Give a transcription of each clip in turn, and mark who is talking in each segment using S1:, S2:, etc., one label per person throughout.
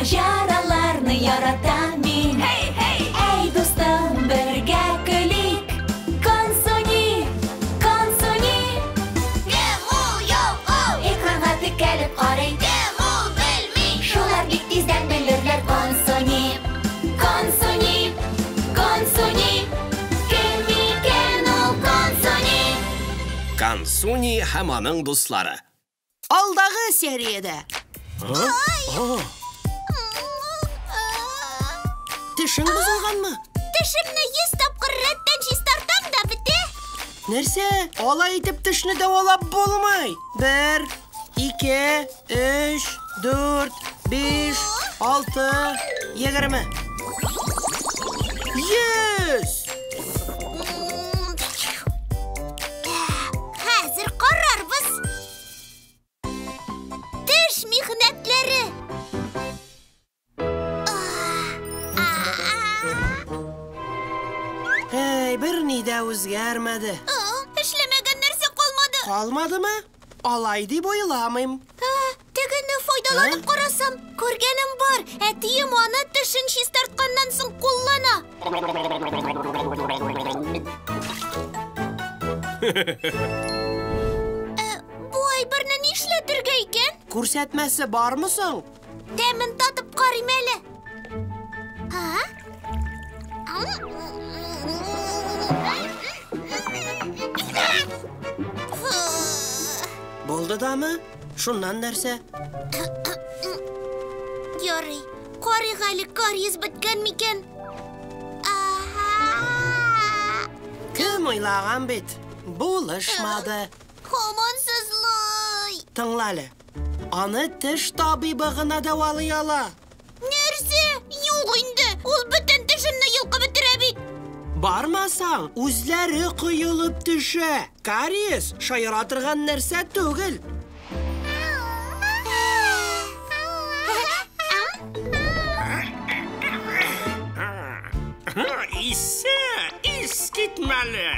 S1: Маҗараларны яратам мин. Hey, hey! Әй, дустым, бергә көлик. Консуни, Консуни.
S2: Кем ул, юк ул?
S1: Экранга текәлеп карый.
S2: Кем ул, белми.
S1: Шулар бик тиздән белерләр. Консуни, Консуни, Консуни. Кем икән ул Консуни?
S3: Консуни һәм аның дуслары.
S4: Алдагы сериядә. Тешең бозылганмы?
S2: Тешемне 100 тапкыр рәттән чистартам да бетә.
S4: Нәрсә? Алай итеп тешне дәвалап булмый. 1, 2, 3, 4, 5, 6, 20. 100!
S2: Хәзер карарбыз. Теш михнәтләре.
S4: Эй, берни дә үзгәрмәде.
S2: Эшләмәгән нәрсә калмады.
S4: Калмадымы? Алай дип уйламыйм.
S2: Тегене файдаланып карасам, күргәнем бар. Әтием аны тешен чистартканнан соң куллана. Бу әйберне нишләтергә икән?
S4: Күрсәтмәсе бармы соң?
S2: Тәмен татып карыйм әле.
S4: Булды дамы? Шуннан нәрсә?
S2: Ярый, карыйк әле, кариес беткән микән?
S4: Кем уйлаган бит? Булышмады.
S2: Һаман сызлый.
S4: Тыңла әле. Аны теш табибы гына дәвалый ала.
S2: Нәрсә? Юк инде. Ул бөтен тешемне йолкып бетерә бит.
S4: Бармасаң, үзләре коелып төшә. Кариес шаяра торган нәрсә түгел.
S5: Исе, искитмәле.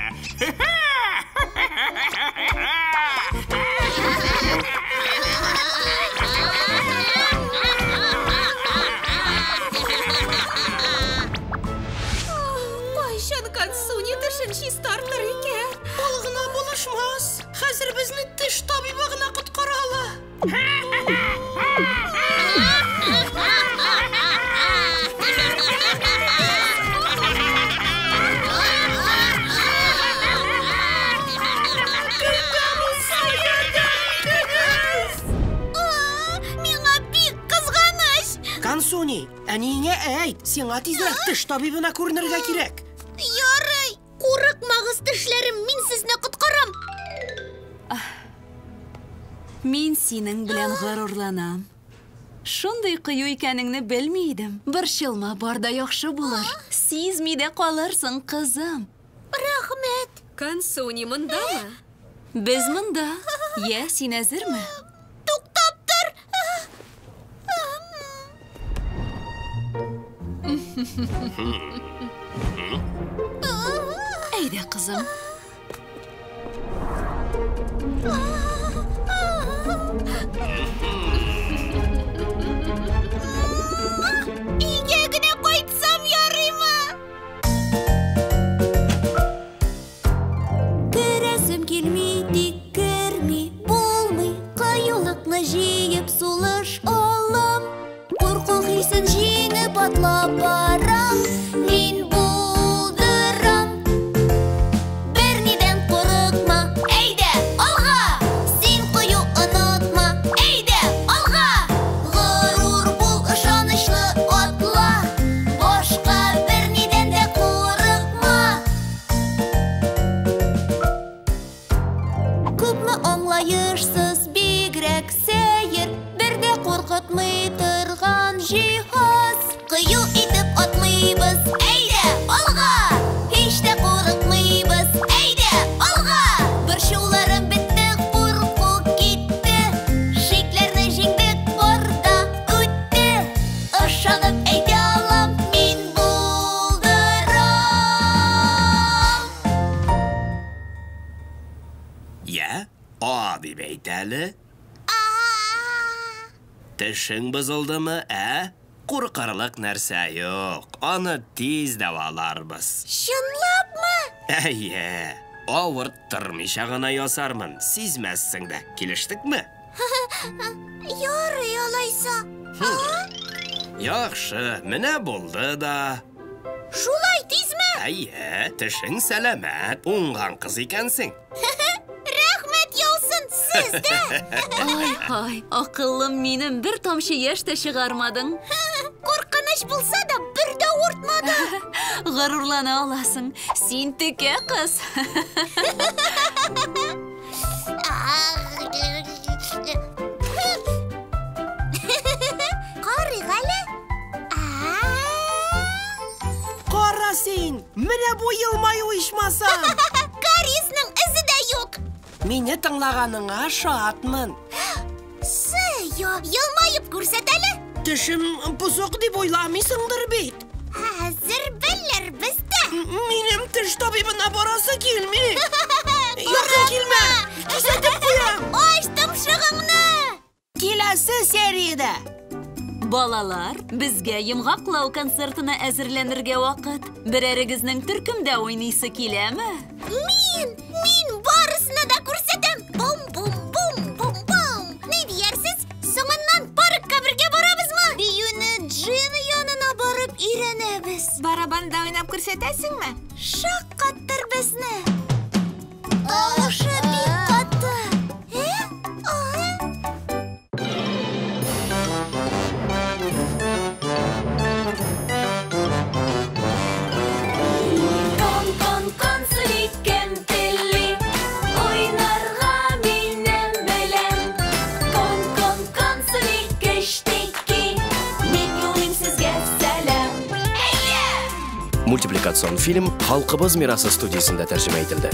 S6: Кайчан Консуни тешен чистартыр икән?
S4: Ул гына булышмас. Хәзер безне теш табибы гына коткара ала.
S2: Миңа бик кызганыч.
S4: Консуни, әниеңә әйт, сиңа тизрәк теш табибына күренергә кирәк.
S2: Ярый, курыкмагыз, тешләрем, мин сезне коткарам.
S1: Мин синең белән горурланам. Шундый кыю икәнеңне белми идем. Борчылма, бар да яхшы булыр. Сизми дә калырсың, кызым.
S2: Рәхмәт.
S6: Консуни мондамы?
S1: Без монда. Йә, син әзерме?
S2: Туктап тор.
S1: Әйдә, кызым.
S2: Өйгә генә кайтсам ярыймы? Керәсем килми, тик керми булмый. Кыюлыкны җыеп сулыш алам. Курку хисен җиңеп атлап барам. Мин булдырам. Бернидән курыкма, әйдә, алга! Син кыю онытма, әйдә, алга! Горур бул, ышанычлы атла. Башка бернидән дә курыкма. Күпме аңлаешсыз, бигрәк сәер, бер дә куркытмый торган җиһаз. Кыю итеп атлыйбыз, әйдә, алга! Һич тә курыкмыйбыз, әйдә, алга! Борчуларым бетте, курку китте. Шикләрне җиңдек, бар да үтте. Ышанып әйтә алам, мин булдырам.
S3: Йә, а дип әйт әле. Тешең бозылдымы, ә? Куркырлык нәрсә юк, аны тиз дәваларбыз.
S2: Чынлапмы?
S3: Әйе, авырттырмыйча гына ясармын, сизмәссең дә. Килештекме?
S2: Ярый алайса.
S3: Яхшы, менә булды да.
S2: Шулай тизме?
S3: Әйе, тешең сәламәт, уңган кыз икәнсең.
S2: Рәхмәт яусын, сез дә!
S1: Ай-һай, акыллым минем, бер тамчы яшь тә чыгармадың.
S2: Куркыныч булса да, бер дә авыртмады.
S1: Горурлана аласың. Син текә кыз.
S2: Карыйк әле.
S4: Кара син! Менә бу елмаю ичмасам!
S2: Кариесның эзе дә юк.
S4: Мине тыңлаганыңа шатмын.
S2: Сыё, елмаеп күрсәт әле.
S4: Тешем бозык дип уйламыйсыңдыр бит.
S2: Хәзер белербез дә.
S4: Минем теш табибына барасы килми. Якын килмә! Кисәтеп куям!
S2: Ач томшыгыңны!
S4: Киләсе сериядә!
S1: Балалар, безгә йомгаклау концертына әзерләнергә вакыт. Берәрегезнең төркемдә уйныйсы киләме?
S2: Мин! Мин барысына да күрсәтәм! Бум-бум-бум-бум-бум! Ни диярсез? Соңыннан паркка бергә барабызмы? Биюне Джина янына барып өйрәнәбез.
S6: Барабанда уйнап күрсәтәсеңме?
S2: Шаккаттыр безне. Тавышы бик каты. Э? А?
S1: Кон, кон, консуни, кем тели? Уйнарга минем белән. Кон, кон, консуни, кештеки. Мин юлыйм сезгә сәлам.
S7: Мультипликацион фильм Халкыбыз мирасы студиясендә тәрҗемә ителде.